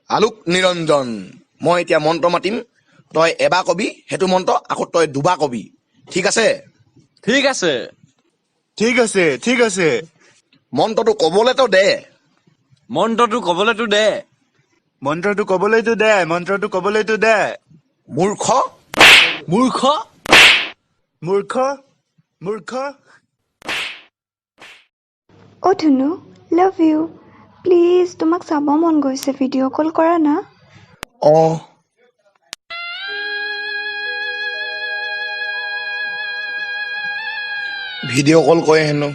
আলোক নিৰঞ্জন, মই এতিয়া মন্ত্ৰ মাতিম, তই এবাৰ কবি সেইটো মন্ত্ৰ, আকৌ তই দুবাৰ কবি, ঠিক আছে? ঠিক আছে। ঠিক আছে, ঠিক আছে। মন্ত্ৰটো কবলেতো দে। মন্ত্ৰটো কবলেতো দে। মন্ত্ৰটো কবলৈতো দে, মন্ত্ৰটো কবলৈতো দে। মূৰ্খ, মূৰ্খ, মূৰ্খ, মূৰ্খ। অ ধুনু, লাভ you, please তোমাক চাব মন গৈছে, ভিডিঅ' কল কৰা না। অ ভিডিঅ' কল কৰে হেনো।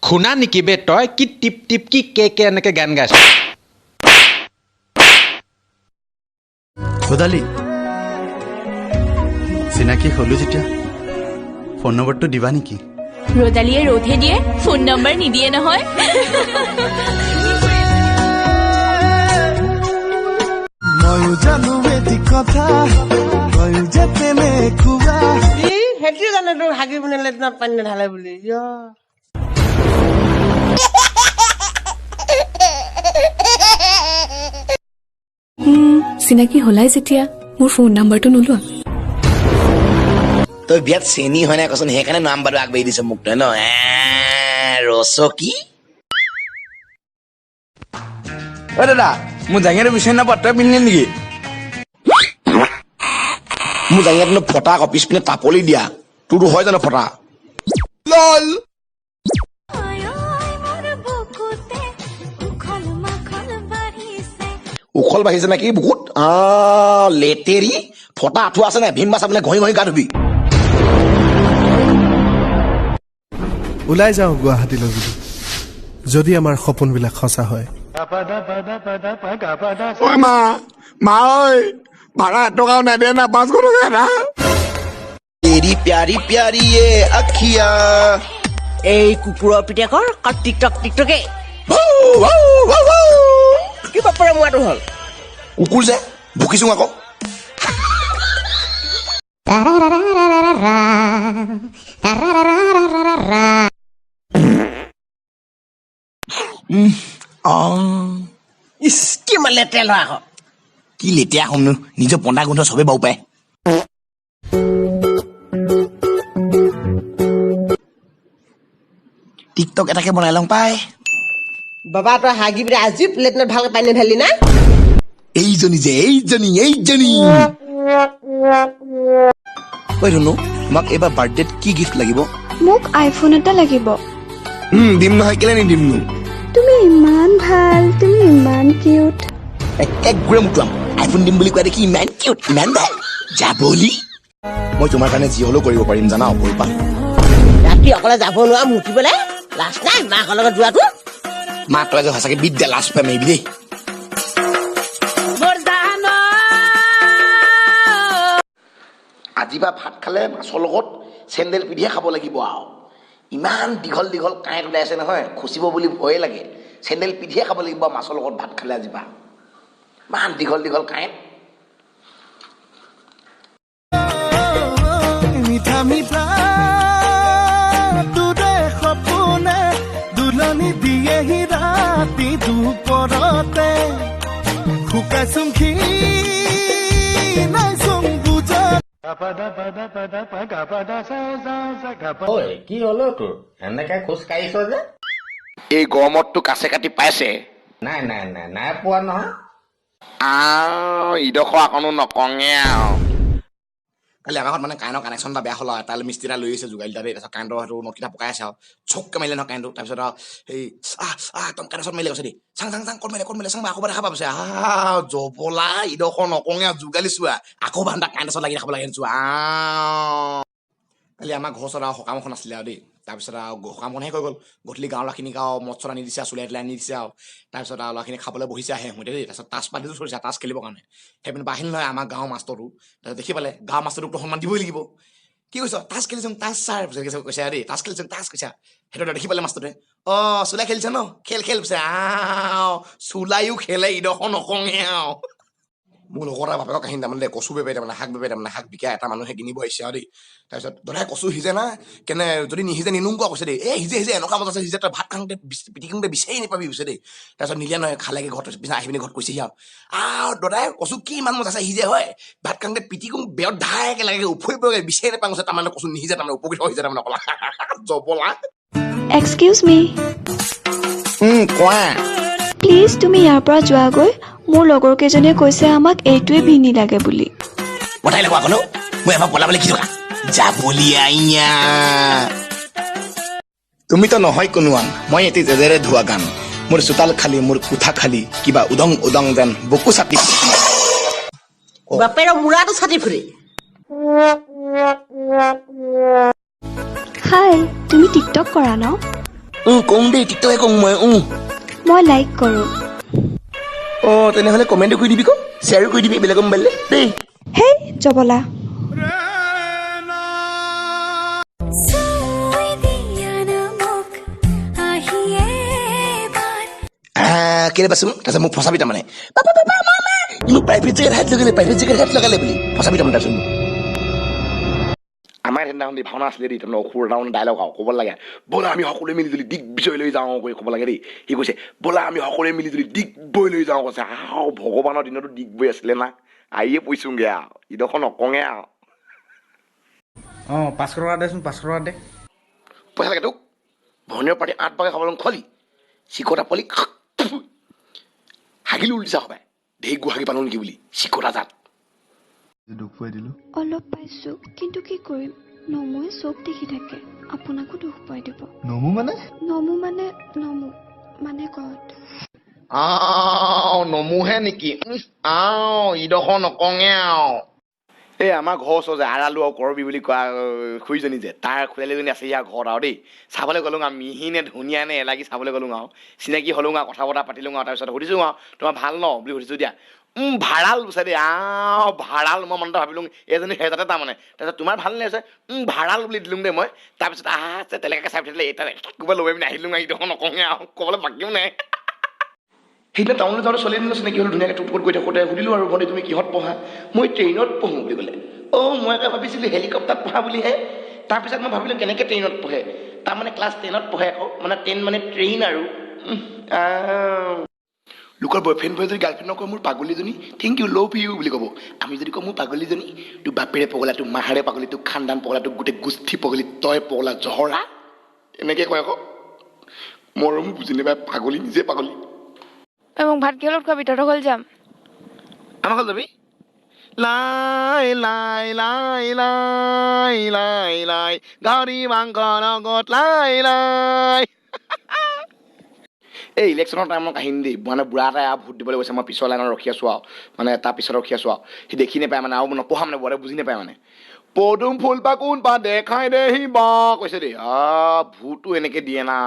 শুনা নেকি বে তই কি টিপ টিপ কি কে কে এনেকে গান গাইছ? ৰ'দালি, চিনাকি হ'লো যেতিয়া ফোন নম্বৰটো দিবা নেকি? ৰ'দালিয়ে ৰ'দহে দিয়ে, ফোন নম্বৰ নিদিয়ে নহয়। ময়ো জানো এটি কথা, তয়ো যে তেনেকুৱা। সেইটোৱে জানে তোৰ হাগি পিনে লেট্ৰিনত পানী নাঢালে বুলি। চিনাকি হলাই যেতিয়া মোৰ ফোন নাম্বাৰটো নোলোৱা? তই বিয়াত চেনি হয় নাই কচোন, সেইকাৰণে নাম্বাৰটো আগবাঢ়ি দিছ মোক তই ন। ৰচকি অ দাদা, মোৰ জাঙিয়াটো বিচাৰি নাপা, তই পিন্ধিলি নেকি? মোৰ জাঙিয়াটো ফটা আকৌ পিছপিনে টাপলি দিয়া, তোৰতো হয় জানো ফটা? লল। উখল বাঢ়িছে নেকি বুকুত? লেতেৰি ফটা আঁঠুৱা আছে নাই? ভীম মাছ আপুনি ঘঁহি ঘঁহি গা ধুবি। ওলাই যাওঁ গুৱাহাটীলৈ বুলি, যদি আমাৰ সপোনবিলাক সঁচা হয়। ঐ মা, মা ঐ, ভাড়া এটকাও নাই দে না, 500 টকা এটা। তেৰি প্যাৰি প্যাৰি এ আখিয়া। এই কুকুৰৰ পিতেকৰ টিকটক টিকটকে। কি বাপৰে মোৱাটো হ'ল? কুকুৰ যে ভুকিছো আকৌ। ইছ, কিমান লেতেৰা ল'ৰা আকৌ। কি লেতেৰা হ'মনো, নিজৰ পন্দা গোন্ধ চবেই বাৰু পায়। টিকটক এটাকে বনাই লওঁ পাই। বাবা তই হাগি পিনে আজি লেট্ৰিনত ভালকে পানী নাঢালি না? এইজনী যে, এইজনী, এইজনী। ঐ ধুনু, তোমাক এইবাৰ বাৰ্থডেত কি গিফ্ট লাগিব? মোক আইফোন এটা লাগিব। দিম নহয়, কেলে নিদিমনো? তুমি ইমান ভাল, তুমি ইমান কিউট। এক গুৰে মুটুৱাম, আইফোন দিম বুলি কোৱা দেখি ইমান কিউট, ইমান ভাল যাবলি। মই তোমাৰ কাৰণে যি হ'লেও কৰিব পাৰিম জানা অপৰূপা। ৰাতি অকলে যাব নোৱাৰা মুতিবলে, লাজ নাই মাকৰ লগত যোৱাটো? মা তই যে সঁচাকে বিদ্যা লাজ পাই মাৰিবি দেই। আজি বা ভাত খালে মাছৰ লগত চেণ্ডেল পিন্ধিয়ে খাব লাগিব আৰু। ইমান দীঘল দীঘল কাঁইট ওলাই আছে নহয়, খুচিব বুলি ভয়ে লাগে। চেণ্ডেল পিন্ধিয়ে খাব লাগিব মাছৰ লগত ভাত খালে আজি বা। ইমান দীঘল দীঘল কাঁইট। মিঠা মিঠা তোৰে সপোনে দুলনি দিয়েহি ৰাতি দুপৰতে, শুকাইছোং ক্ষীণাইছোং বুজা। ঐ, কি হ'ল তোৰ এনেকে খোজ কাঢ়িছ যে? এই গৰমততো কাছে কাটি পাইছে। নাই নাই নাই নাই পোৱা নহয়। ইডোখৰ আকনো নকঙে আৰু। কালি আমাৰ ঘৰত মানে কাৰেণ্টৰ কানেকশ্যন এটা বেয়া হ'ল আৰু, তালৈ মিস্ত্ৰী এটা লৈ আহিছে যোগালী এটা দেই। তাৰপিছত কাৰেণ্টৰ সেইটো নটকেইটা পকাই আছে আৰু, চককে মাৰিলে নহয় কাৰেণ্টটো। তাৰপিছত আৰু সেই আহ আহ একদম কাৰেণ্ট মাৰিলে কৈছে দেই, চাং চাং চাং ক'ত মাৰিলে, ক'ত মাৰিলে চাং, আকৌ দেখা পাইছে। আহ জবলা ইডোখৰ নকঙে আৰু, যোগালী চোৱা আকৌ বান্ধা কাৰেণ্ট লাগি দেখাব লাগে চোৱা। কালি আমাৰ ঘৰ ওচৰত আৰু সকাম এখন আছিলে আৰু দেই। তাৰপিছত আৰু সকামখনহে কৈ গ'ল, গধূলি গাঁৱৰ ল'ৰাখিনিক আৰু মদ চদ আনি দিছে, চুলাই তুলাই আনি দিছে আৰু। তাৰপিছত আৰু ল'ৰাখিনি খাবলৈ বহিছে আহে সোঁতে দেই। তাৰপিছত তাচ পাতিটো থৈছে তাচ খেলিবৰ কাৰণে। সেইপিনে পৰা আহিল নহয় আমাৰ গাঁৱৰ মাষ্টৰটো। তাৰপিছত দেখি পালে গাঁৱৰ মাষ্টৰটোকতো সন্মান দিবই লাগিব। কি কৈছ? তাচ খেলিছোং, তাচ ছাৰ কৈছে দেই, তাচ খেলিছোং, তাচ কৈছা। সেইটো দেখি পালে মাষ্টৰটোৱে, অ চুলাই খেলিছ ন, খেল খেল কৈছে। আও চুলাইও খেলে ইডোখৰ নকঙে আৰু। মোৰ লগৰ এটা বাপেকৰ কাহিনী তাৰমানে দেই, কচু বেপাৰী তাৰমানে, শাক বেপাৰী তাৰমানে, শাক বিকা এটা মানুহে কিনিব আহিছে আৰু দেই। তাৰপিছত দাদা কচু সিজে না কেনে, যদি নিসিজে নিনোং কোৱা কৈছে দেই। এই সিজে সিজে এনেকুৱা মজা আছে সিজে, তই ভাত খাওঁতে পিটিকোঁতে বিচাৰি নাপাবি কৈছে দেই। তাৰপিছত নিদিয়া নহয়, খালেগে ঘৰত, পিছত আহি পিনি ঘৰত কৈছেহি আৰু দাদাই কচু কি ইমান মজা আছে সিজে হয়, ভাত খাওঁতে পিটিকোঁ বেৰত ধাইকে লাগে উফৰি পৰে, বিচাৰি নাপাওঁ কৈছে। তাৰমানে কচু নিসিজে তাৰমানে উপকৃত হৈছে তাৰমানে অকলা জবলা। এক্সকিউজ মি। কোৱা। প্লিজ তুমি ইয়াৰ পৰা যোৱাগৈ, মোৰ লগৰ কেইজনীয়ে কৈছে আমাক এইটোৱে ভিনি লাগে বুলি। পঠাই লাগো আকৌ মই এবাৰ পলাবলৈ কি থকা যাবলি আইয়া। তুমিতো নহয় কোনোৱান, মই এটি জেজেৰে ধোৱা গান, মোৰ চোতাল খালী, মোৰ কোঠা খালী, কিবা উদং উদং যেন বুকু চাটি। বাপেৰৰ মূৰাটো ছাতি ফুৰে। হাই, তুমি টিকটক কৰা ন? কওঁ দেই, টিকটকে কওঁ মই। মই লাইক কৰোঁ। অ' তেনেহ'লে কমেণ্টো কৰি দিবি, ক শ্বেয়াৰো কৰি দিবি বেলেগৰ মোবাইললৈ দেই। হেই জবলা। কেলে পাইছো, তাৰপিছত মোক ফচাবি তাৰমানে, মোক প্ৰাইভেট জেগাত হাত লগালে, প্ৰাইভেট জেগাত হাত লগালে বুলি ফচাবি তাৰমানে। তাৰপিছত আমাৰ সেইদিনাখন ভাওনা আছিলে দেই, তাৰমানে অসুৰ তাৰমানে ডাইলগ আৰু ক'ব লাগে, ব'লা আমি সকলোৱে মিলি জুলি দিগ্বিজয় লৈ যাওঁ কৈ ক'ব লাগে দেই। সি কৈছে ব'লা আমি সকলোৱে মিলি জুলি ডিগবৈ লৈ যাওঁ কৈছে। আও ভগৱানৰ দিনতো ডিগবৈ আছিলে না, আহিয়ে পইছোঁগৈ আৰু ইডোখৰ নকঙে আৰু। অঁ 500 টকা দেচোন, 500 টকা দে। পইচা লাগে তোক? ভনীয়ৰ পাৰ্টি 8 বাগে খাবলৈ খোৱালি চিকটা পোৱালি হাগিলো উলিছা সবাই ধেৰ গু হাগি পালো নেকি বুলি চিকটা জাত। দুখ পোৱাই দিলো। অলপ পাইছো, কিন্তু কি কৰিম, নমুৱে চব দেখি থাকে, আপোনাকো দুখ পাই দিব। নমু মানে? নমু মানে নমু মানে গড। আও নমুহে নেকি? আও ইডোখৰ নকঙে আৰু। এই আমাৰ ঘৰৰ ওচৰ যে আৰালু আৰু কৰবি বুলি কোৱা খুৰীজনী যে, তাৰ খুৰীজনী আছে ইয়াৰ ঘৰত আৰু দেই। চাবলৈ গ'লোঁ আৰু মিহি নে ধুনীয়া নে এলাগি চাবলৈ গ'লোঁ আৰু চিনাকি হ'লোঁ আৰু কথা বতৰা পাতিলোঁ আৰু তাৰপিছত সুধিছোঁ আৰু তোমাৰ ভাল ন বুলি সুধিছোঁ দিয়া। ভাড়াল বুইছা দেই, আও ভাড়াল। মই মনতে ভাবিলোঁ এইজনী সেই তাতে তাৰমানে। তাৰপিছত তোমাৰ ভাল নে আছে? ভাড়াল বুলি দিলোঁ দেই মই। তাৰপিছত আহ তেনেকৈ চাই পঠিয়ালে, এতিয়া ক'ৰবাত লৈ পিনে আহিলোঁ আৰু ইডোখৰ নকঙে আৰু ক'বলৈ বাকীও নাই। সেইদিনা টাউনলৈ যাওঁতে ছোৱালী এজনী চিনাকি হ'লো, ধুনীয়াকৈ টুকটুকত গৈ থাকোঁতে সুধিলোঁ আৰু ভণ্টি তুমি কিহত পঢ়া? মই ট্ৰেইনত পঢ়োঁ বুলি ক'লে। অ' মই আকৌ ভাবিছিলোঁ হেলিকপ্টাৰত পঢ়া বুলিহে। তাৰপিছত মই ভাবিলোঁ কেনেকৈ ট্ৰেইনত পঢ়ে, তাৰমানে ক্লাছ 10ত পঢ়ে আকৌ, মানে 10 মানে ট্ৰেইন আৰু। লোকৰ বয়ফ্ৰেণ্ড বয় যদি গাৰ্লফ্ৰেণ্ডক কয় মোৰ পাগলীজনী, thank U love you বুলি ক'ব। আমি যদি কওঁ মোৰ পাগলীজনী, তোৰ বাপেৰে পগলা, তোৰ মাহাৰে পাগলী, তোৰ খানদান পগলা, তোৰ গোটেই গোষ্ঠী পগলী, তই পগলা জহৰা, এনেকৈ কয় আকৌ। মৰমো বুজি নাপায়, পাগলী নিজে পাগলী। মোক ভাত কিহৰ লগত খোৱাবি? তহঁতৰ ঘৰলৈ যাম। আমাৰ ঘৰলৈ যাবি? লাই লাই লাই লাই লাই লাই গাহৰি মাংস লগত লাই লাই। এই ইলেকশ্যনৰ টাইমৰ কাহিনী দেই, মানে বুঢ়া এটাই আৰু ভোট দিবলৈ গৈছে, মই পিছৰ লাইনত ৰখি আছোঁ আৰু, মানে তাৰ পিছত ৰখি আছোঁ আৰু, সি দেখি নাপায় মানে আৰু নপঢ়া মানে বুঢ়াই বুজি নাপায় মানে। পদুম ফুল পা কোন পা দেখাই দেহি বা কৈছে দেই। ভোটো এনেকৈ দিয়ে না।